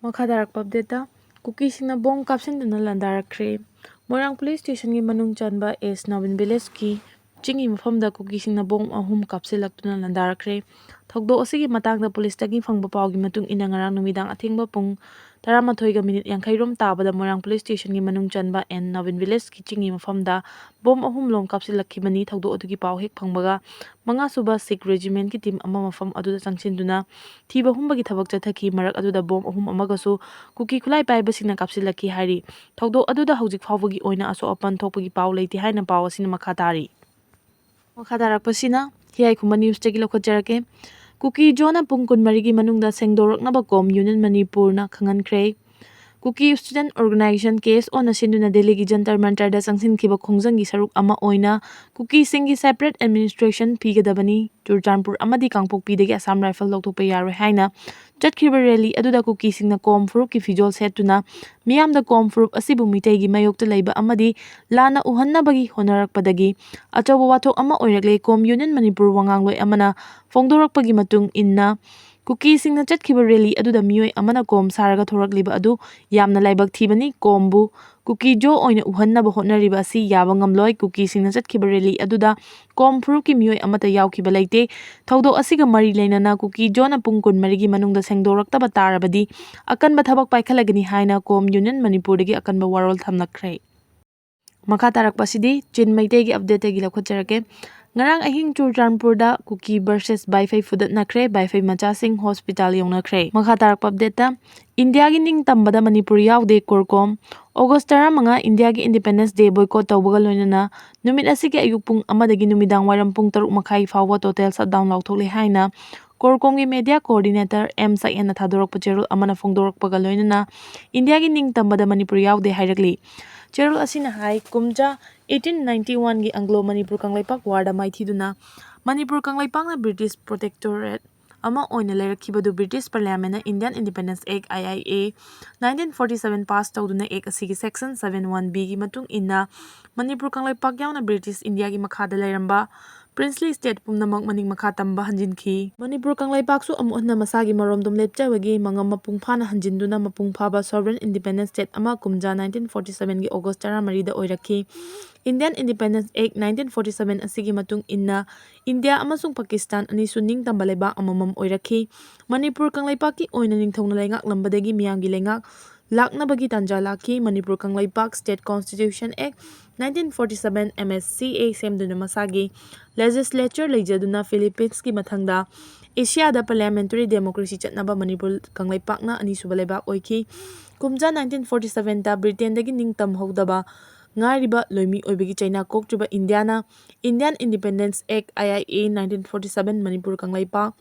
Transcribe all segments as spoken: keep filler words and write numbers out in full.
ꯃꯈꯥ ꯇꯥꯔꯛꯄ ꯑꯞꯗꯦꯠꯇ, ꯀꯨꯀꯤꯁꯤꯡꯅ ꯕꯣꯝ ꯀꯥꯞꯁꯤꯟꯗꯨꯅ ꯂꯥꯟꯗꯥꯔꯛꯈ꯭ꯔꯦ꯫ ꯃꯣꯏꯔꯥꯡ ꯄꯨꯂꯤꯁ ꯁ꯭ꯇꯦꯁꯟꯒꯤ ꯃꯅꯨꯡ ꯆꯟꯕ ꯑꯦꯁ ꯅꯥꯕꯤꯟ ꯚꯤꯂꯦꯖꯀꯤ ꯆꯤꯡꯒꯤ ꯃꯐꯝꯗ ꯀꯨꯀꯤꯁꯤꯡꯅ ꯕꯣꯝ ꯑꯍꯨꯝ ꯀꯥꯞꯁꯤꯜꯂꯛꯇꯨꯅ ꯂꯥꯟꯗꯥꯔꯛꯈ꯭ꯔꯦ꯫ ꯊꯧꯗꯣꯛ ꯑꯁꯤꯒꯤ ꯃꯇꯥꯡꯗ ꯄꯨꯂꯤꯁꯇꯒꯤ ꯐꯪꯕ ꯄꯥꯎꯒꯤ ꯃꯇꯨꯡ ꯏꯟꯅ, ꯉꯔꯥꯡ ꯅꯨꯃꯤꯗꯥꯡ ꯑꯊꯦꯡꯕ ꯄꯨꯡ ꯇꯔꯥꯃꯥꯊꯣꯏꯒ ꯃꯤꯅꯤꯠ ꯌꯥꯡꯈꯩ ꯔꯣꯝ ꯇꯥꯕꯗ ꯃꯣꯏꯔꯥꯡ ꯄꯨꯂꯤꯁ ꯁ꯭ꯇꯦꯁꯟꯒꯤ ꯃꯅꯨꯡ ꯆꯟꯕ ꯑꯦꯟ ꯅꯥꯕꯤꯟ ꯚꯤꯂꯦꯖꯀꯤ ꯆꯤꯡꯒꯤ ꯃꯐꯝꯗ ꯕꯣꯝ ꯑꯍꯨꯝ ꯂꯣꯝ ꯀꯥꯞꯁꯤꯜꯂꯛꯈꯤꯕꯅꯤ꯫ ꯊꯧꯗꯣꯛ ꯑꯗꯨꯒꯤ ꯄꯥꯎ ꯍꯦꯛ ꯐꯪꯕꯒ, ꯃꯉꯥ ꯁꯨꯕ ꯁꯤꯈ ꯔꯦꯖꯤꯃꯦꯟꯠꯀꯤ ꯇꯤꯝ ꯑꯃ ꯃꯐꯝ ꯑꯗꯨꯗ ꯆꯪꯁꯤꯟꯗꯨꯅ ꯊꯤꯕ ꯍꯨꯝꯕꯒꯤ ꯊꯕꯛ ꯆꯠꯊꯈꯤ꯫ ꯃꯔꯛ ꯑꯗꯨꯗ ꯕꯣꯝ ꯑꯍꯨꯝ ꯑꯃꯒꯁꯨ ꯀꯨꯀꯤ ꯈꯨꯠꯂꯥꯏ ꯄꯥꯏꯕꯁꯤꯡꯅ ꯀꯥꯞꯁꯤꯜꯂꯛꯈꯤ ꯍꯥꯏꯔꯤ꯫ ꯊꯧꯗꯣꯛ ꯑꯗꯨꯗ ꯍꯧꯖꯤꯛ ꯐꯥꯎꯕꯒꯤ ꯑꯣꯏꯅ ꯑꯁꯣꯛ ꯑꯄꯟ ꯊꯣꯛꯄꯒꯤ ꯄꯥꯎ ꯂꯩꯇꯦ ꯍꯥꯏꯅ ꯄꯥꯎ ꯑꯁꯤꯅ ꯃꯈꯥ ꯇꯥꯔꯤ꯫ ꯃꯈꯥ ꯇꯥꯔꯛꯄꯁꯤꯅ ꯍꯤꯌꯥꯏꯈꯨꯝꯕ ꯅ꯭ꯌꯨꯁꯇꯒꯤ ꯂꯧꯈꯠꯆꯔꯛꯀꯦ꯫ ꯀꯨꯀꯤ ꯖꯣꯅ ꯄꯨꯡ ꯀꯨꯟꯃꯔꯤꯒꯤ ꯃꯅꯨꯡꯗ ꯁꯦꯡꯗꯣꯔꯛꯅꯕ ꯀꯣꯝ ꯌꯨꯅꯤꯌꯟ ꯃꯅꯤꯄꯨꯔꯅ ꯈꯪꯍꯟꯈ꯭ꯔꯦ꯫ ꯀꯨꯀꯤ ꯁ꯭ꯇꯨꯗꯦꯟꯠ ꯑꯣꯔꯒꯅꯥꯏꯖꯦꯁꯟ, ꯀꯦ ꯑꯦꯁ ꯑꯣꯅ ꯁꯤꯟꯗꯨꯅ ꯗꯦꯜꯂꯤꯒꯤ ꯖꯟꯇꯔ ꯃꯟꯇꯔꯗ ꯆꯪꯁꯤꯟꯈꯤꯕ ꯈꯣꯡꯖꯪꯒꯤ ꯁꯔꯨꯛ ꯑꯃ ꯑꯣꯏꯅ ꯀꯨꯀꯤꯁꯤꯡꯒꯤ ꯁꯦꯄꯔꯦꯠ ꯑꯦꯗꯃꯤꯅꯤꯁꯇ꯭ꯔꯦꯁꯟ ꯄꯤꯒꯗꯕꯅꯤ, ꯆꯨꯔꯆꯥꯟꯄꯨꯔ ꯑꯃꯗꯤ ꯀꯥꯡꯄꯣꯛꯄꯤꯗꯒꯤ ꯑꯁꯥꯝ ꯔꯥꯏꯐꯜ ꯂꯧꯊꯣꯛꯄ ꯌꯥꯔꯣꯏ ꯍꯥꯏꯅ ꯆꯠꯈꯤꯕ ꯔꯦꯂꯤ ꯑꯗꯨꯗ ꯀꯨꯀꯤꯁꯤꯡꯅ ꯀꯣꯝ ꯐꯨꯔꯨꯞꯀꯤ ꯐꯤꯖꯣꯜ ꯁꯦꯠꯇꯨꯅ ꯃꯤꯌꯥꯝꯗ ꯀꯣꯝ ꯐꯨꯔꯨꯞ ꯑꯁꯤꯕꯨ ꯃꯤꯇꯩꯒꯤ ꯃꯥꯌꯣꯛꯇ ꯂꯩꯕ ꯑꯃꯗꯤ ꯂꯥꯟꯅ ꯎꯍꯟꯅꯕꯒꯤ ꯍꯣꯠꯅꯔꯛꯄꯗꯒꯤ ꯑꯆꯧꯕ ꯋꯥꯊꯣꯛ ꯑꯃ ꯑꯣꯏꯔꯛꯂꯦ꯫ ꯀꯣꯝ ꯌꯨꯅꯤꯌꯟ ꯃꯅꯤꯄꯨꯔ ꯋꯥꯉꯥꯡꯂꯣꯏ ꯑꯃꯅ ꯐꯣꯡꯗꯣꯔꯛꯄꯒꯤ ꯃꯇꯨꯡ ꯏꯟꯅ, ꯀꯨꯀꯤꯁꯤꯡꯅ ꯆꯠꯈꯤꯕ ꯔꯦꯂꯤ ꯑꯗꯨꯗ ꯃꯤꯑꯣꯏ ꯑꯃꯅ ꯀꯣꯝ ꯁꯥꯔꯒ ꯊꯣꯔꯛꯂꯤꯕ ꯑꯗꯨ ꯌꯥꯝꯅ ꯂꯥꯏꯕꯛ ꯊꯤꯕꯅꯤ꯫ ꯀꯣꯝꯕꯨ ꯀꯨꯀꯤ ꯖꯣ ꯑꯣꯏꯅ ꯎꯍꯟꯅꯕ ꯍꯣꯠꯅꯔꯤꯕ ꯑꯁꯤ ꯌꯥꯕ ꯉꯝꯂꯣꯏ꯫ ꯀꯨꯀꯤꯁꯤꯡꯅ ꯆꯠꯈꯤꯕ ꯔꯦꯂꯤ ꯑꯗꯨꯗ ꯀꯣꯝ ꯐꯨꯔꯨꯞꯀꯤ ꯃꯤꯑꯣꯏ ꯑꯃꯠꯇ ꯌꯥꯎꯈꯤꯕ ꯂꯩꯇꯦ꯫ ꯊꯧꯗꯣꯛ ꯑꯁꯤꯒ ꯃꯔꯤ ꯂꯩꯅꯅ ꯀꯨꯀꯤ ꯖꯣꯅ ꯄꯨꯡ ꯀꯨꯟꯃꯔꯤꯒꯤ ꯃꯅꯨꯡꯗ ꯁꯦꯡꯗꯣꯔꯛꯇꯕ ꯇꯥꯔꯕꯗꯤ ꯑꯀꯟꯕ ꯊꯕꯛ ꯄꯥꯏꯈꯠꯂꯒꯅꯤ ꯍꯥꯏꯅ ꯀꯣꯝ ꯌꯨꯅꯤꯌꯟ ꯃꯅꯤꯄꯨꯔꯗꯒꯤ ꯑꯀꯟꯕ ꯋꯥꯔꯣꯜ ꯊꯝꯂꯛꯈ꯭ꯔꯦ꯫ ꯃꯈꯥ ꯇꯥꯔꯛꯄꯁꯤꯗꯤ ꯆꯤꯟ ꯃꯩꯇꯩꯒꯤ ꯑꯞꯗꯦꯠꯇꯒꯤ ꯂꯧꯈꯠꯆꯔꯛꯀꯦ꯫ ꯉꯔꯥꯡ ꯑꯍꯤꯡ ꯆꯨꯔꯆꯥꯟꯄꯨꯔꯗ ꯀꯨꯀꯤ ꯚꯔꯁꯦꯁ ꯕꯥꯏꯐꯩ ꯐꯨꯗꯠꯅꯈ꯭ꯔꯦ꯫ ꯕꯥꯏꯐꯩ ꯃꯆꯥꯁꯤꯡ ꯍꯣꯁꯄꯤꯇꯥꯜ ꯌꯧꯅꯈ꯭ꯔꯦ꯫ ꯃꯈꯥ ꯇꯥꯔꯛꯄ ꯑꯞꯗꯦꯠꯇ, ꯏꯟꯗꯤꯌꯥꯒꯤ ꯅꯤꯡꯇꯝꯕꯗ ꯃꯅꯤꯄꯨꯔ ꯌꯥꯎꯗꯦ, ꯀꯣꯔꯀꯣꯝ꯫ ꯑꯣꯒꯁ ꯇꯔꯥꯃꯉꯥ, ꯏꯟꯗꯤꯌꯥꯒꯤ ꯏꯟꯗꯤꯄꯦꯟꯗꯦꯟꯁ ꯗꯦ ꯕꯣꯏꯀꯣꯠ ꯇꯧꯕꯒ ꯂꯣꯏꯅꯅ ꯅꯨꯃꯤꯠ ꯑꯁꯤꯒꯤ ꯑꯌꯨꯛ ꯄꯨꯡ ꯑꯃꯗꯒꯤ ꯅꯨꯃꯤꯗꯥꯡ ꯋꯥꯏꯔꯝ ꯄꯨꯡ ꯇꯔꯨꯛ ꯃꯈꯥꯏ ꯐꯥꯎꯕ ꯇꯣꯇꯦꯜ ꯁꯠꯗꯥꯎꯟ ꯂꯥꯎꯊꯣꯛꯂꯦ ꯍꯥꯏꯅ ꯀꯣꯔꯀꯣꯝꯒꯤ ꯃꯦꯗꯤꯌꯥ ꯀꯣꯑꯣꯔꯗꯤꯅꯦꯇꯔ ꯑꯦꯝ ꯁꯛꯌꯦꯟꯅ ꯊꯥꯗꯣꯔꯛꯄ ꯆꯦꯔꯣꯜ ꯑꯃꯅ ꯐꯣꯡꯗꯣꯔꯛꯄꯒ ꯂꯣꯏꯅꯅ ꯏꯟꯗꯤꯌꯥꯒꯤ ꯅꯤꯡꯇꯝꯕꯗ ꯃꯅꯤꯄꯨꯔ ꯌꯥꯎꯗꯦ ꯍꯥꯏꯔꯛꯂꯤ꯫ ꯆꯦꯔꯣꯜ ꯑꯁꯤꯅ ꯍꯥꯏ, ꯀꯨꯝꯖꯥ eighteen ninety oneꯒꯤ ꯑꯪꯒ꯭ꯂꯣ ꯃꯅꯤꯄꯨꯔ ꯀꯪꯂꯩꯄꯥꯛ ꯋꯥꯔꯗ ꯃꯥꯏꯊꯤꯗꯨꯅ ꯃꯅꯤꯄꯨꯔ ꯀꯪꯂꯩꯄꯥꯛꯅ ꯕ꯭ꯔꯤꯇꯤꯁ ꯄ꯭ꯔꯣꯇꯦꯛꯇꯣꯔꯦꯠ ꯑꯃ ꯑꯣꯏꯅ ꯂꯩꯔꯛꯈꯤꯕꯗꯨ ꯕ꯭ꯔꯤꯇꯤꯁ ꯄꯥꯔꯂꯤꯌꯥꯃꯦꯟꯅ Indian Independence Act, I I A, nineteen forty seven ꯄꯥꯁ ꯇꯧꯗꯨꯅ ꯑꯦꯛ ꯑꯁꯤꯒꯤ ꯁꯦꯛꯁꯟ seven one Bꯒꯤ ꯃꯇꯨꯡ ꯏꯟꯅ ꯃꯅꯤꯄꯨꯔ ꯀꯪꯂꯩꯄꯥꯛ ꯌꯥꯎꯅ ꯕ꯭ꯔꯤꯇꯤꯁ ꯏꯟꯗꯤꯌꯥꯒꯤ ꯃꯈꯥꯗ ꯂꯩꯔꯝꯕ princely state ꯄꯨꯝꯅꯃꯛ ꯃꯅꯤꯡ ꯃꯈꯥ ꯇꯝꯕ ꯍꯟꯖꯤꯟꯈꯤ꯫ ꯃꯅꯤꯄꯨꯔ ꯀꯪꯂꯩꯄꯥꯛꯁꯨ ꯑꯃꯨꯛ ꯍꯟꯅ ꯃꯁꯥꯒꯤ ꯃꯔꯣꯝꯗꯣꯝ ꯂꯦꯞꯆꯕꯒꯤ ꯃꯉꯝ ꯃꯄꯨꯡ ꯐꯥꯅ ꯍꯟꯖꯤꯟꯗꯨꯅ ꯃꯄꯨꯡ ꯐꯥꯕ sovereign independent state ꯑꯃ ꯀꯨꯝꯖꯥ nineteen forty seven ꯒꯤ August ꯇꯔꯥꯃꯔꯤꯗ ꯑꯣꯏꯔꯛꯈꯤ꯫ Indian Independence Act nineteen forty seven ꯑꯁꯤꯒꯤ ꯃꯇꯨꯡ ꯏꯟꯅ ꯏꯟꯗꯤꯌꯥ ꯑꯃꯁꯨꯡ ꯄꯥꯀꯤꯁꯇꯥꯟ ꯑꯅꯤꯁꯨ ꯅꯤꯡꯇꯝꯕ ꯂꯩꯕꯥꯛ ꯑꯃꯃꯝ ꯑꯣꯏꯔꯛꯈꯤ꯫ ꯃꯅꯤꯄꯨꯔ ꯀꯪꯂꯩꯄꯥꯛꯀꯤ ꯑꯣꯏꯅ ꯅꯤꯡꯊꯧꯅ ꯂꯩꯉꯥꯛꯂꯝꯕꯗꯒꯤ ꯃꯤꯌꯥꯝꯒꯤ ꯂꯩꯉꯥꯛ ꯂꯥꯛꯅꯕꯒꯤ ꯇꯥꯟꯖꯥ ꯂꯥꯛꯈꯤ꯫ Manipur Kangleipak State Constitution Act nineteen forty seven, M S C A, ꯁꯦꯝꯗꯨꯅ ꯃꯁꯥꯒꯤ legislature ꯂꯩꯖꯗꯨꯅ ꯐꯤꯂꯤꯄꯤꯟꯁꯀꯤ ꯃꯊꯪꯗ ꯑꯦꯁꯤꯌꯥꯗ parliamentary democracy ꯆꯠꯅꯕ ꯃꯅꯤꯄꯨꯔ ꯀꯪꯂꯩꯄꯥꯛꯅ ꯑꯅꯤꯁꯨꯕ ꯂꯩꯕꯥꯛ ꯑꯣꯏꯈꯤ꯫ ꯀꯨꯝꯖꯥ nineteen forty seven ꯗ ꯕ꯭ꯔꯤꯇꯦꯟꯗꯒꯤ ꯅꯤꯡꯇꯝꯍꯧꯗꯕ ꯉꯥꯏꯔꯤꯕ ꯂꯣꯏꯃꯤ ꯑꯣꯏꯕꯒꯤ ꯆꯩꯅꯥ ꯀꯣꯛꯇ꯭ꯔꯤꯕ ꯏꯟꯗꯤꯌꯥꯅ Indian Independence Act, I I A, nineteen forty seven, Manipur Kangleipak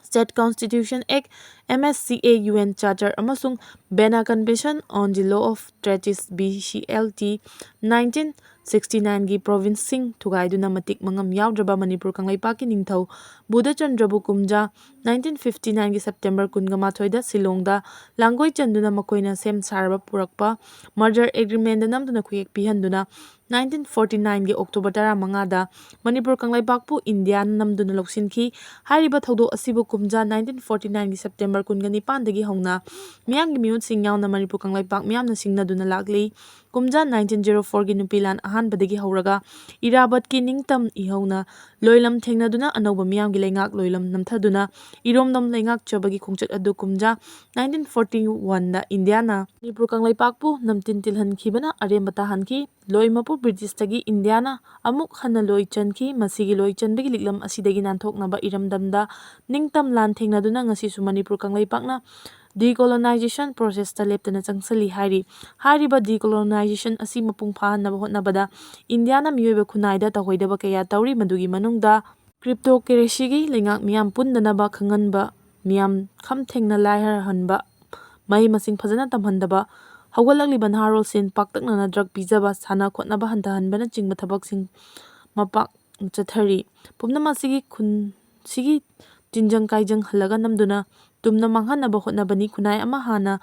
State Constitution Act, M S C A, U N Charter ꯑꯃꯁꯨꯡ Vienna Convention on the Law of Treaties, V C L T, nineteen sixty nine ꯒꯤ province ꯁꯤꯡ ꯊꯨꯒꯥꯏꯗꯨꯅ ꯃꯇꯤꯛ ꯃꯉꯝ ꯌꯥꯎꯗ꯭ꯔꯕ ꯃꯅꯤꯄꯨꯔ ꯀꯪꯂꯩꯄꯥꯛꯀꯤ ꯅꯤꯡꯊꯧ ꯕꯨꯙꯆꯟꯗ꯭ꯔꯕꯨ ꯀꯨꯝꯖꯥ nineteen fifty nine ꯒꯤ September ꯀꯨꯟꯒ ꯃꯥꯊꯣꯏꯗ ꯁꯤꯂꯣꯡꯗ ꯂꯥꯡꯒꯣꯏ ꯆꯟꯗꯨꯅ ꯃꯈꯣꯏꯅ ꯁꯦꯝ ꯁꯥꯔꯕ ꯄꯨꯔꯛꯄ merger agreement ꯗ ꯅꯝꯗꯨꯅ ꯈꯨꯌꯦꯛ ꯄꯤꯍꯟꯗꯨꯅ nineteen forty nine ꯒꯤ October ꯇꯔꯥꯃꯉꯥꯗ ꯃꯅꯤꯄꯨꯔ ꯀꯪꯂꯩꯄꯥꯛꯄꯨ ꯏꯟꯗꯤꯌꯥꯅ ꯅꯝꯗꯨꯅ ꯂꯧꯁꯤꯟꯈꯤ꯫ ꯍꯥꯏꯔꯤꯕ ꯊꯧꯗꯣꯛ ꯑꯁꯤꯕꯨ ꯀꯨꯝꯖꯥ nineteen forty nine ꯒꯤ September ꯀꯨꯟꯒ ꯅꯤꯄꯥꯟꯗꯒꯤ ꯍꯧꯅ ꯃꯤꯌꯥꯝꯒꯤ ꯃꯤꯍꯨꯠꯁꯤꯡ ꯌꯥꯎꯅ ꯃꯅꯤꯄꯨꯔ ꯀꯪꯂꯩꯄꯥꯛ ꯃꯤꯌꯥꯝꯅ ꯁꯤꯡꯅꯗꯨꯅ ꯂꯥꯛꯂꯤ꯫ ꯀꯨꯝꯖꯥ nineteen zero four ꯒꯤ ꯅꯨꯄꯤ ꯂꯥꯟ ꯑꯍꯥꯟꯕꯗꯒꯤ ꯍꯧꯔꯒ ꯏꯔꯥꯕꯠꯀꯤ ꯅꯤꯡꯇꯝ ꯏꯍꯧꯅ ꯂꯣꯏꯂꯝ ꯊꯦꯡꯅꯗꯨꯅ ꯑꯅꯧꯕ ꯃꯤꯌꯥꯝꯒꯤ ꯂꯩꯉꯥꯛ ꯂꯣꯏꯂꯝ ꯅꯝꯊꯗꯨꯅ ꯏꯔꯣꯝꯗꯣꯝ ꯂꯩꯉꯥꯛꯆꯕꯒꯤ ꯈꯣꯡꯆꯠ ꯑꯗꯨ ꯀꯨꯝꯖꯥ nineteen forty one ꯗ ꯏꯟꯗꯤꯌꯥꯅ ꯃꯅꯤꯄꯨꯔ ꯀꯪꯂꯩꯄꯥꯛꯄꯨ ꯅꯝꯇꯤꯟ ꯇꯤꯜꯍꯟꯈꯤꯕꯅ ꯑꯔꯦꯝꯕ ꯇꯥꯍꯟꯈꯤ꯫ ꯂꯣꯏ ꯃꯄꯨ ꯕ꯭ꯔꯤꯇꯤꯁꯇꯒꯤ ꯏꯟꯗꯤꯌꯥꯅ ꯑꯃꯨꯛ ꯍꯟꯅ ꯂꯣꯏ ꯆꯟꯈꯤ꯫ ꯃꯁꯤꯒꯤ ꯂꯣꯏ ꯆꯟꯕꯒꯤ ꯂꯤꯛꯂꯝ ꯑꯁꯤꯗꯒꯤ ꯅꯥꯟꯊꯣꯛꯅꯕ ꯏꯔꯝꯗꯝꯗ ꯅꯤꯡꯇꯝ ꯂꯥꯟ ꯊꯦꯡꯅꯗꯨꯅ ꯉꯁꯤꯁꯨ ꯃꯅꯤꯄꯨꯔ ꯀꯪꯂꯩꯄꯥꯛꯅ decolonization process ꯇ ꯂꯦꯞꯇꯅ ꯆꯪꯁꯤꯜꯂꯤ ꯍꯥꯏꯔꯤ꯫ ꯍꯥꯏꯔꯤꯕ decolonization ꯑꯁꯤ ꯃꯄꯨꯡ ꯐꯥꯍꯟꯅꯕ ꯍꯣꯠꯅꯕꯗ ꯏꯟꯗꯤꯌꯥꯅ ꯃꯤꯑꯣꯏꯕ ꯈꯨꯟꯅꯥꯏꯗ ꯇꯧꯍꯩꯗꯕ ꯀꯌꯥ ꯇꯧꯔꯤ꯫ ꯃꯗꯨꯒꯤ ꯃꯅꯨꯡꯗ cryptocracy ꯒꯤ ꯂꯩꯉꯥꯛ ꯃꯤꯌꯥꯝ ꯄꯨꯟꯗꯅꯕ ꯈꯪꯍꯟꯕ, ꯃꯤꯌꯥꯝ ꯈꯝ ꯊꯦꯡꯅ ꯂꯥꯏꯍꯔꯍꯟꯕ, ꯃꯍꯩ ꯃꯁꯤꯡ ꯐꯖꯅ ꯇꯝꯍꯟꯗꯕ, ꯍꯧꯒꯠꯂꯛꯂꯤꯕ ꯅꯍꯥꯔꯣꯜꯁꯤꯡ ꯄꯥꯛꯇꯛꯅꯅ drug ꯄꯤꯖꯕ, ꯁꯥꯟꯅ ꯈꯣꯠꯅꯕ ꯍꯟꯊꯍꯟꯕꯅꯆꯤꯡꯕ ꯊꯕꯛꯁꯤꯡ ꯃꯄꯥꯛ ꯆꯠꯊꯔꯤ꯫ ꯄꯨꯝꯅꯃꯛ ꯑꯁꯤꯒꯤ ꯈꯨꯟꯁꯤꯒꯤ ꯇꯤꯟꯖꯪ ꯀꯥꯏꯖꯪ ꯍꯜꯂꯒ ꯅꯝꯗꯨꯅ ꯇꯨꯝꯅ ꯃꯥꯡꯍꯟꯅꯕ ꯍꯣꯠꯅꯕꯅꯤ꯫ ꯈꯨꯟꯅꯥꯏ ꯑꯃ ꯍꯥꯟꯅ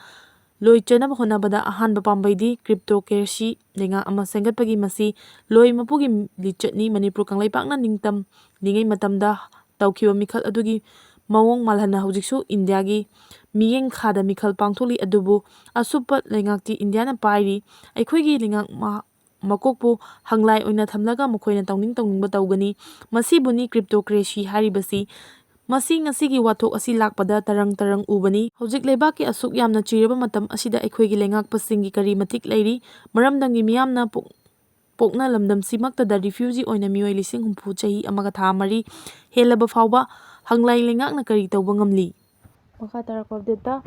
ꯂꯣꯏꯆꯅꯕ ꯍꯣꯠꯅꯕꯗ ꯑꯍꯥꯟꯕ ꯄꯥꯝꯕꯩꯗꯤ cryptocracy ꯂꯩꯉꯥꯛ ꯑꯃ ꯁꯦꯝꯒꯠꯄꯒꯤ꯫ ꯃꯁꯤ ꯂꯣꯏ ꯃꯄꯨꯒꯤ ꯂꯤꯆꯠꯅꯤ꯫ ꯃꯅꯤꯄꯨꯔ ꯀꯪꯂꯩꯄꯥꯛꯅ ꯅꯤꯡꯇꯝꯂꯤꯉꯩ ꯃꯇꯝꯗ ꯇꯧꯈꯤꯕ ꯃꯤꯈꯜ ꯑꯗꯨꯒꯤ ꯃꯑꯣꯡ ꯃꯥꯜꯍꯟꯅ ꯍꯧꯖꯤꯛꯁꯨ ꯏꯟꯗꯤꯌꯥꯒꯤ ꯃꯤꯠꯌꯦꯡ ꯈꯥꯗ ꯃꯤꯈꯜ ꯄꯥꯡꯊꯣꯛꯂꯤ꯫ ꯑꯗꯨꯕꯨ ꯑꯁꯨꯞꯄ ꯂꯩꯉꯥꯛꯇꯤ ꯏꯟꯗꯤꯌꯥꯅ ꯄꯥꯏꯔꯤ꯫ ꯑꯩꯈꯣꯏꯒꯤ ꯂꯩꯉꯥꯛ ꯃ-, ꯃꯀꯣꯛꯄꯨ ꯍꯪꯂꯥꯏ ꯑꯣꯏꯅ ꯊꯝꯂꯒ ꯃꯈꯣꯏꯅ ꯇꯧꯅꯤꯡ ꯇꯧꯅꯤꯡꯕ ꯇꯧꯒꯅꯤ꯫ ꯃꯁꯤꯕꯨꯅꯤ cryptocracy ꯍꯥꯏꯔꯤꯕꯁꯤ꯫ ꯃꯁꯤ ꯉꯁꯤꯒꯤ ꯋꯥꯊꯣꯛ ꯑꯁꯤ ꯂꯥꯛꯄꯗ ꯇꯔꯪ ꯇꯔꯪ ꯎꯕꯅꯤ꯫ ꯍꯧꯖꯤꯛ ꯂꯩꯕꯥꯛꯀꯤ ꯑꯁꯨꯛ ꯌꯥꯝꯅ ꯆꯤꯔꯕ ꯃꯇꯝ ꯑꯁꯤꯗ ꯑꯩꯈꯣꯏꯒꯤ ꯂꯩꯉꯥꯛꯄꯁꯤꯡꯒꯤ ꯀꯔꯤ ꯃꯇꯤꯛ ꯂꯩꯔꯤ? ꯃꯔꯝꯗꯝꯒꯤ ꯃꯤꯌꯥꯝꯅ ꯄꯣꯛ-, ꯄꯣꯛꯅ ꯂꯝꯗꯝꯁꯤꯃꯛꯇꯗ refugee ꯑꯣꯏꯅ ꯃꯤꯑꯣꯏ ꯂꯤꯁꯤꯡ ꯍꯨꯝꯐꯨ ꯆꯍꯤ ꯑꯃꯒ ꯊꯥ ꯃꯔꯤ ꯍꯦꯜꯂꯕ ꯐꯥꯎꯕ ꯍꯪꯂꯥꯏ ꯂꯩꯉꯥꯛꯅ ꯀꯔꯤ ꯇꯧꯕ ꯉꯝꯂꯤ? ꯃꯈꯥ ꯇꯥꯔꯛꯄ updateꯇ,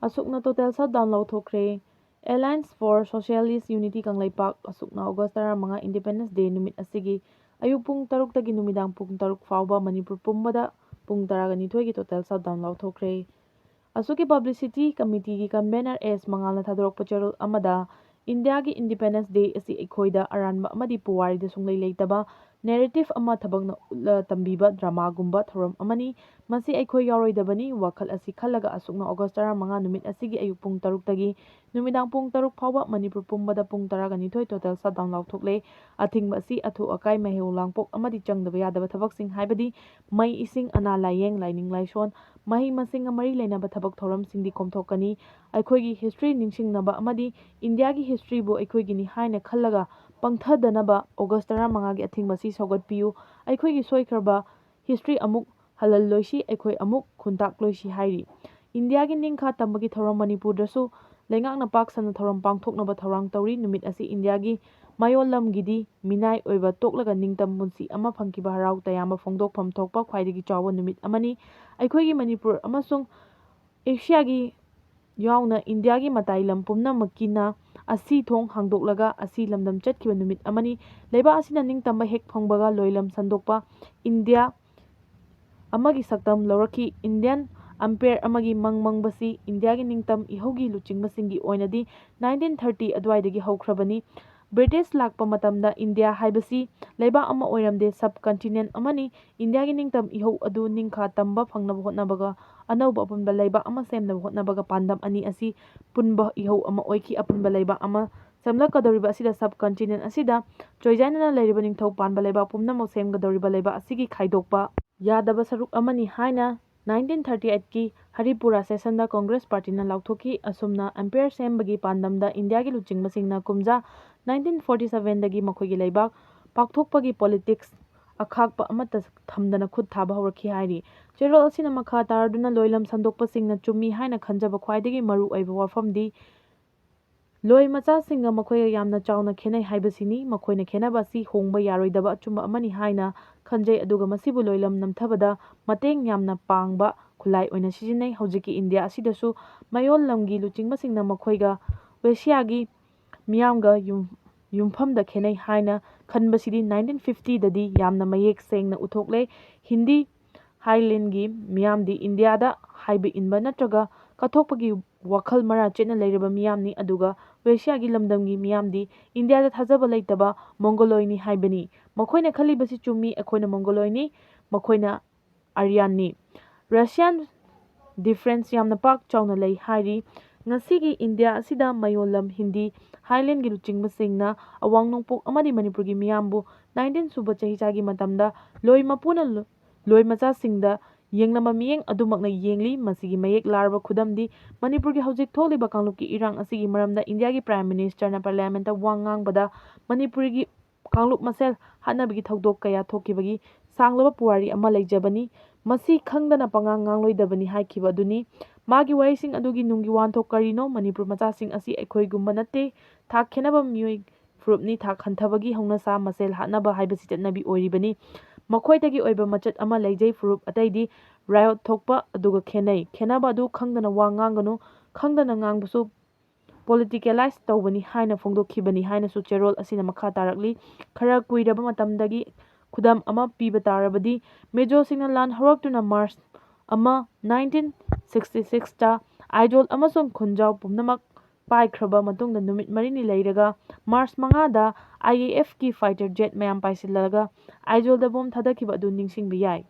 ꯑꯁꯨꯛꯅ total shutdown ꯂꯥꯎꯊꯣꯛꯈ꯭ꯔꯦ꯫ Alliance for Socialist Unity Kangleipak ꯑꯁꯨꯛꯅ August ꯇꯔꯥꯃꯉꯥ Independence Day ꯅꯨꯃꯤꯠ ꯑꯁꯤꯒꯤ ꯑꯌꯨꯛ ꯄꯨꯡ ꯇꯔꯨꯛꯇꯒꯤ ꯅꯨꯃꯤꯗꯥꯡ ꯄꯨꯡ ꯇꯔꯨꯛ ꯐꯥꯎꯕ ꯃꯅꯤꯄꯨꯔ ꯄꯨꯝꯕꯗ ꯄꯨꯡ ꯇꯔꯥꯒ ꯅꯤꯊꯣꯏꯒꯤ total shutdown ꯂꯥꯎꯊꯣꯛꯈ꯭ꯔꯦ꯫ ꯑꯁꯨꯛꯀꯤ publicity committeeꯒꯤ convener ꯑꯦꯁ ꯃꯉꯥꯜꯅ ꯊꯥꯗꯣꯔꯛꯄ ꯆꯦꯔꯣꯜ ꯑꯃꯗ, ꯏꯟꯗꯤꯌꯥꯒꯤ Independence Day ꯑꯁꯤ ꯑꯩꯈꯣꯏꯗ ꯑꯔꯥꯟꯕ ꯑꯃꯗꯤ ꯄꯨꯋꯥꯔꯤꯗ ꯁꯨꯡꯂꯩ ꯂꯩꯇꯕ narrative ꯑꯃ ꯊꯕꯛꯅ ꯎꯠꯂ ꯇꯝꯕꯤꯕ dramaꯒꯨꯝꯕ ꯊꯧꯔꯝ ꯑꯃꯅꯤ꯫ ꯃꯁꯤ ꯑꯩꯈꯣꯏ ꯌꯥꯎꯔꯣꯏꯗꯕꯅꯤ꯫ ꯋꯥꯈꯜ ꯑꯁꯤ ꯈꯜꯂꯒ ꯑꯁꯨꯛꯅ August ꯇꯔꯥꯃꯉꯥ ꯅꯨꯃꯤꯠ ꯑꯁꯤꯒꯤ ꯑꯌꯨꯛ ꯄꯨꯡ ꯇꯔꯨꯛꯇꯒꯤ ꯅꯨꯃꯤꯗꯥꯡ ꯄꯨꯡ ꯇꯔꯨꯛ ꯐꯥꯎꯕ ꯃꯅꯤꯄꯨꯔ ꯄꯨꯝꯕꯗ ꯄꯨꯡ ꯇꯔꯥꯒ ꯅꯤꯊꯣꯏ total shutdown ꯂꯥꯎꯊꯣꯛꯂꯦ꯫ ꯑꯊꯤꯡꯕ ꯑꯁꯤ ꯑꯊꯨ ꯑꯀꯥꯏ, ꯃꯍꯩ ꯂꯥꯡꯄꯣꯛ ꯑꯃꯗꯤ ꯆꯪꯗꯕ ꯌꯥꯗꯕ ꯊꯕꯛꯁꯤꯡ ꯍꯥꯏꯕꯗꯤ ꯃꯩ, ꯏꯁꯤꯡ, ꯑꯅꯥ ꯂꯥꯏꯌꯦꯡ, ꯂꯥꯏꯅꯤꯡ ꯂꯥꯏꯁꯣꯟ, ꯃꯍꯩ ꯃꯁꯤꯡꯒ ꯃꯔꯤ ꯂꯩꯅꯕ ꯊꯕꯛ ꯊꯧꯔꯝꯁꯤꯡꯗꯤ ꯀꯣꯝꯊꯣꯛꯀꯅꯤ꯫ ꯑꯩꯈꯣꯏꯒꯤ history ꯅꯤꯡꯁꯤꯡꯅꯕ ꯑꯃꯗꯤ ꯏꯟꯗꯤꯌꯥꯒꯤ historyꯕꯨ ꯑꯩꯈꯣꯏꯒꯤꯅꯤ ꯍꯥꯏꯅ ꯈꯜꯂꯒ ꯄꯪꯊꯗꯅꯕ August ꯇꯔꯥꯃꯉꯥꯒꯤ ꯑꯊꯤꯡꯕ ꯑꯁꯤ ꯁꯧꯒꯠꯄꯤꯌꯨ꯫ ꯑꯩꯈꯣꯏꯒꯤ ꯁꯣꯏꯈ꯭ꯔꯕ history ꯑꯃꯨꯛ ꯍꯜꯍꯜꯂꯣꯏꯁꯤ, ꯑꯩꯈꯣꯏ ꯑꯃꯨꯛ ꯈꯨꯟꯇꯥꯛꯂꯣꯏꯁꯤ ꯍꯥꯏꯔꯤ꯫ ꯏꯟꯗꯤꯌꯥꯒꯤ ꯅꯤꯡꯈꯥ ꯇꯝꯕꯒꯤ ꯊꯧꯔꯝ ꯃꯅꯤꯄꯨꯔꯗꯁꯨ ꯂꯩꯉꯥꯛꯅ ꯄꯥꯛ ꯁꯟꯅ ꯊꯧꯔꯝ ꯄꯥꯡꯊꯣꯛꯅꯕ ꯊꯧꯔꯥꯡ ꯇꯧꯔꯤ꯫ ꯅꯨꯃꯤꯠ ꯑꯁꯤ ꯏꯟꯗꯤꯌꯥꯒꯤ ꯃꯌꯣꯜ ꯂꯝꯒꯤꯗꯤ ꯃꯤꯅꯥꯏ ꯑꯣꯏꯕ ꯇꯣꯛꯂꯒ ꯅꯤꯡꯇꯝ ꯄꯨꯟꯁꯤ ꯑꯃ ꯐꯪꯈꯤꯕ ꯍꯔꯥꯎ ꯇꯌꯥꯝꯕ ꯐꯣꯡꯗꯣꯛꯐꯝ ꯊꯣꯛꯄ ꯈ꯭ꯋꯥꯏꯗꯒꯤ ꯆꯥꯎꯕ ꯅꯨꯃꯤꯠ ꯑꯃꯅꯤ꯫ ꯑꯩꯈꯣꯏꯒꯤ ꯃꯅꯤꯄꯨꯔ ꯑꯃꯁꯨꯡ ꯑꯦꯁꯤꯌꯥꯒꯤ ꯌꯥꯎꯅ ꯏꯟꯗꯤꯌꯥꯒꯤ ꯃꯇꯥꯏ ꯂꯝ ꯄꯨꯝꯅꯃꯛꯀꯤꯅ ꯑꯁꯤ ꯊꯣꯡ ꯍꯥꯡꯗꯣꯛꯂꯒ ꯑꯁꯤ ꯂꯝꯗꯝ ꯆꯠꯈꯤꯕ ꯅꯨꯃꯤꯠ ꯑꯃꯅꯤ꯫ ꯂꯩꯕꯥꯛ ꯑꯁꯤꯅ ꯅꯤꯡꯇꯝꯕ ꯍꯦꯛ ꯐꯪꯕꯒ ꯂꯣꯏꯂꯝ ꯁꯟꯗꯣꯛꯄ, ꯏꯟꯗꯤꯌꯥ ꯑꯃꯒꯤ ꯁꯛꯇꯝ ꯂꯧꯔꯛꯈꯤ꯫ Indian Empire ꯑꯃꯒꯤ ꯃꯪ ꯃꯪꯕꯁꯤ ꯏꯟꯗꯤꯌꯥꯒꯤ ꯅꯤꯡꯇꯝ ꯏꯍꯧꯒꯤ ꯂꯨꯆꯤꯡꯕꯁꯤꯡꯒꯤ ꯑꯣꯏꯅꯗꯤ nineteen thirty ꯑꯗꯨꯋꯥꯏꯗꯒꯤ ꯍꯧꯈ꯭ꯔꯕꯅꯤ꯫ British ꯂꯥꯛꯄ ꯃꯇꯝꯗ ꯏꯟꯗꯤꯌꯥ ꯍꯥꯏꯕꯁꯤ ꯂꯩꯕꯥꯛ ꯑꯃ ꯑꯣꯏꯔꯝꯗꯦ, subcontinent ꯑꯃꯅꯤ꯫ ꯏꯟꯗꯤꯌꯥꯒꯤ ꯅꯤꯡꯇꯝ ꯏꯍꯧ ꯑꯗꯨ ꯅꯤꯡꯈꯥ ꯇꯝꯕ ꯐꯪꯅꯕ ꯍꯣꯠꯅꯕꯒ ꯑꯅꯧꯕ ꯑꯄꯨꯟꯕ ꯂꯩꯕꯥꯛ ꯑꯃ ꯁꯦꯝꯅꯕ ꯍꯣꯠꯅꯕꯒ ꯄꯥꯟꯗꯝ ꯑꯅꯤ ꯑꯁꯤ ꯄꯨꯟꯕ ꯏꯍꯧ ꯑꯃ ꯑꯣꯏꯈꯤ꯫ ꯑꯄꯨꯟꯕ ꯂꯩꯕꯥꯛ ꯑꯃ ꯁꯦꯝꯂꯛꯀꯗꯧꯔꯤꯕ ꯑꯁꯤꯗ sub continent ꯑꯁꯤꯗ ꯆꯣꯏꯖꯥꯏꯅꯅ ꯂꯩꯔꯤꯕ ꯅꯤꯡꯊꯧ ꯄꯥꯟꯕ ꯂꯩꯕꯥꯛ ꯄꯨꯝꯅꯃꯛ ꯁꯦꯝꯒꯗꯧꯔꯤꯕ ꯂꯩꯕꯥꯛ ꯑꯁꯤꯒꯤ ꯈꯥꯏꯗꯣꯛꯄ ꯌꯥꯗꯕ ꯁꯔꯨꯛ ꯑꯃꯅꯤ ꯍꯥꯏꯅ nineteen thirty eight ꯀꯤ ꯍꯔꯤꯄꯨꯔꯥ session ꯗ Congress party ꯅ ꯂꯥꯎꯊꯣꯛꯈꯤ꯫ ꯑꯁꯨꯝꯅ empire ꯁꯦꯝꯕꯒꯤ ꯄꯥꯟꯗꯝꯗ ꯏꯟꯗꯤꯌꯥꯒꯤ ꯂꯨꯆꯤꯡꯕꯁꯤꯡꯅ ꯀꯨꯝꯖꯥ nineteen forty seven ꯗꯒꯤ ꯃꯈꯣꯏꯒꯤ ꯂꯩꯕꯥꯛ ꯄꯥꯛꯊꯣꯛꯄꯒꯤ politics ꯑꯈꯥꯛꯄ ꯑꯃꯠꯇ ꯊꯝꯗꯅ ꯈꯨꯠ ꯊꯥꯕ ꯍꯧꯔꯛꯈꯤ ꯍꯥꯏꯔꯤ꯫ ꯆꯦꯔꯣꯜ ꯑꯁꯤꯅ ꯃꯈꯥ ꯇꯥꯔꯗꯨꯅ ꯂꯣꯏꯂꯝ ꯁꯟꯗꯣꯛꯄꯁꯤꯡꯅ ꯆꯨꯝꯃꯤ ꯍꯥꯏꯅ ꯈꯟꯖꯕ ꯈ꯭ꯋꯥꯏꯗꯒꯤ ꯃꯔꯨ ꯑꯣꯏꯕ ꯋꯥꯐꯝꯗꯤ ꯂꯣꯏ ꯃꯆꯥꯁꯤꯡꯒ ꯃꯈꯣꯏꯒ ꯌꯥꯝꯅ ꯆꯥꯎꯅ ꯈꯦꯠꯅꯩ ꯍꯥꯏꯕꯁꯤꯅꯤ꯫ ꯃꯈꯣꯏꯅ ꯈꯦꯠꯅꯕ ꯑꯁꯤ ꯍꯣꯡꯕ ꯌꯥꯔꯣꯏꯗꯕ ꯑꯆꯨꯝꯕ ꯑꯃꯅꯤ ꯍꯥꯏꯅ ꯈꯟꯖꯩ, ꯑꯗꯨꯒ ꯃꯁꯤꯕꯨ ꯂꯣꯏꯂꯝ ꯅꯝꯊꯕꯗ ꯃꯇꯦꯡ ꯌꯥꯝꯅ ꯄꯥꯡꯕ ꯈꯨꯠꯂꯥꯏ ꯑꯣꯏꯅ ꯁꯤꯖꯤꯟꯅꯩ꯫ ꯍꯧꯖꯤꯛꯀꯤ ꯏꯟꯗꯤꯌꯥ ꯑꯁꯤꯗꯁꯨ ꯃꯌꯣꯜ ꯂꯝꯒꯤ ꯂꯨꯆꯤꯡꯕꯁꯤꯡꯅ ꯃꯈꯣꯏꯒ ꯋꯦꯁꯤꯌꯥꯒꯤ ꯃꯤꯌꯥꯝꯒ ꯌꯨꯝ-, ꯌꯨꯝꯐꯝꯗ ꯈꯦꯠꯅꯩ ꯍꯥꯏꯅ ꯈꯟꯕꯁꯤꯗꯤ nineteen fifty ꯗꯗꯤ ꯌꯥꯝꯅ ꯃꯌꯦꯛ ꯁꯦꯡꯅ ꯎꯠꯊꯣꯛꯂꯦ꯫ ꯍꯤꯟꯗꯤ highland ꯒꯤ ꯃꯤꯌꯥꯝꯗꯤ ꯏꯟꯗꯤꯌꯥꯗ ꯍꯥꯏꯕ ꯏꯟꯕ ꯅꯠꯇ꯭ꯔꯒ ꯀꯠꯊꯣꯛꯄꯒꯤ ꯋꯥꯈꯜ ꯃꯔꯥ ꯆꯦꯠꯅ ꯂꯩꯔꯕ ꯃꯤꯌꯥꯝꯅꯤ, ꯑꯗꯨꯒ ꯋꯦꯁꯤꯌꯥꯒꯤ ꯂꯝꯗꯝꯒꯤ ꯃꯤꯌꯥꯝꯗꯤ ꯏꯟꯗꯤꯌꯥꯗ ꯊꯥꯖꯕ ꯂꯩꯇꯕ ꯃꯣꯡꯒꯣꯂꯣꯏꯅꯤ ꯍꯥꯏꯕꯅꯤ꯫ ꯃꯈꯣꯏꯅ ꯈꯜꯂꯤꯕꯁꯤ ꯆꯨꯝꯃꯤ, ꯑꯩꯈꯣꯏꯅ ꯃꯣꯡꯒꯣꯂꯣꯏꯅꯤ, ꯃꯈꯣꯏꯅ ꯑꯥꯔꯤꯌꯥꯟꯅꯤ꯫ Russian difference ꯌꯥꯝꯅ ꯄꯥꯛ ꯆꯥꯎꯅ ꯂꯩ ꯍꯥꯏꯔꯤ꯫ ꯉꯁꯤꯒꯤ ꯏꯟꯗꯤꯌꯥ ꯑꯁꯤꯗ ꯃꯌꯣꯜꯂꯝ ꯍꯤꯟꯗꯤ highland ꯒꯤ ꯂꯨꯆꯤꯡꯕꯁꯤꯡꯅ ꯑꯋꯥꯡ ꯅꯣꯡꯄꯣꯛ ꯑꯃꯗꯤ ꯃꯅꯤꯄꯨꯔꯒꯤ ꯃꯤꯌꯥꯝꯕꯨ nineteen ꯁꯨꯕ ꯆꯍꯤꯆꯥꯒꯤ ꯃꯇꯝꯗ ꯂꯣꯏ ꯃꯄꯨꯅ ꯂꯣ-, ꯂꯣꯏ ꯃꯆꯥꯁꯤꯡꯗ ꯌꯦꯡꯂꯝꯕ ꯃꯤꯠꯌꯦꯡ ꯑꯗꯨꯃꯛꯅ ꯌꯦꯡꯂꯤ꯫ ꯃꯁꯤꯒꯤ ꯃꯌꯦꯛ ꯂꯥꯔꯕ ꯈꯨꯗꯝꯗꯤ ꯃꯅꯤꯄꯨꯔꯒꯤ ꯍꯧꯖꯤꯛ ꯊꯣꯛꯂꯤꯕ ꯀꯥꯡꯂꯨꯞꯀꯤ ꯏꯔꯥꯡ ꯑꯁꯤꯒꯤ ꯃꯔꯝꯗ ꯏꯟꯗꯤꯌꯥꯒꯤ Prime Minister ꯅ Parliament ꯇ ꯋꯥ ꯉꯥꯡꯕꯗ ꯃꯅꯤꯄꯨꯔꯒꯤ ꯀꯥꯡꯂꯨꯞ ꯃꯁꯦꯜ ꯍꯥꯠꯅꯕꯒꯤ ꯊꯧꯗꯣꯛ ꯀꯌꯥ ꯊꯣꯛꯈꯤꯕꯒꯤ ꯁꯥꯡꯂꯕ ꯄꯨꯋꯥꯔꯤ ꯑꯃ ꯂꯩꯖꯕꯅꯤ꯫ ꯃꯁꯤ ꯈꯪꯗꯅ ꯄꯉꯥꯡ ꯉꯥꯡꯂꯣꯏꯗꯕꯅꯤ ꯍꯥꯏꯈꯤꯕ ꯑꯗꯨꯅꯤ꯫ ꯃꯥꯒꯤ ꯋꯥꯍꯩꯁꯤꯡ ꯑꯗꯨꯒꯤ ꯅꯨꯡꯒꯤ ꯋꯥꯍꯟꯊꯣꯛ ꯀꯔꯤꯅꯣ? ꯃꯅꯤꯄꯨꯔ ꯃꯆꯥꯁꯤꯡ ꯑꯁꯤ ꯑꯩꯈꯣꯏꯒꯨꯝꯕ ꯅꯠꯇꯦ꯫ ꯊꯥꯛ ꯈꯦꯠꯅꯕ ꯃꯤꯑꯣꯏ ꯐꯨꯔꯨꯞꯅꯤ꯫ ꯊꯥꯛ ꯍꯟꯊꯕꯒꯤ ꯍꯧꯅꯁꯥ ꯃꯁꯦꯜ ꯍꯥꯠꯅꯕ ꯍꯥꯏꯕꯁꯤ ꯆꯠꯅꯕꯤ ꯑꯣꯏꯔꯤꯕꯅꯤ꯫ ꯃꯈꯣꯏꯗꯒꯤ ꯑꯣꯏꯕ ꯃꯆꯠ ꯑꯃ ꯂꯩꯖꯩ꯫ ꯐꯨꯔꯨꯞ ꯑꯇꯩꯗꯤ riot ꯊꯣꯛꯄ ꯑꯗꯨꯒ ꯈꯦꯠꯅꯩ꯫ ꯈꯦꯠꯅꯕ ꯑꯗꯨ ꯈꯪꯗꯅ ꯋꯥ ꯉꯥꯡꯒꯅꯨ꯫ ꯈꯪꯗꯅ ꯉꯥꯡꯕꯁꯨ politicalize ꯇꯧꯕꯅꯤ ꯍꯥꯏꯅ ꯐꯣꯡꯗꯣꯛꯈꯤꯕꯅꯤ ꯍꯥꯏꯅꯁꯨ ꯆꯦꯔꯣꯜ ꯑꯁꯤꯅ ꯃꯈꯥ ꯇꯥꯔꯛꯂꯤ꯫ ꯈꯔ ꯀꯨꯏꯔꯕ ꯃꯇꯝꯗꯒꯤ ꯈꯨꯗꯝ ꯑꯃ ꯄꯤꯕ ꯇꯥꯔꯕꯗꯤ, ꯃꯤꯖꯣꯁꯤꯡꯅ ꯂꯥꯟ ꯍꯧꯔꯛꯇꯨꯅ March ꯑꯃ, nineteen sixty six ꯇ ꯑꯥꯏꯖꯣꯜ ꯑꯃꯁꯨꯡ ꯈꯨꯟꯖꯥꯎ ꯄꯨꯝꯅꯃꯛ ꯄꯥꯏꯈ꯭ꯔꯕ ꯃꯇꯨꯡꯗ ꯅꯨꯃꯤꯠ ꯃꯔꯤꯅꯤ ꯂꯩꯔꯒ March ꯃꯉꯥꯗ I A F ꯀꯤ fighter jet ꯃꯌꯥꯝ ꯄꯥꯏꯁꯤꯜꯂꯒ ꯑꯥꯏꯖꯣꯜꯗ bomb ꯊꯥꯗꯈꯤꯕ ꯑꯗꯨ ꯅꯤꯡꯁꯤꯡꯕ ꯌꯥꯏ꯫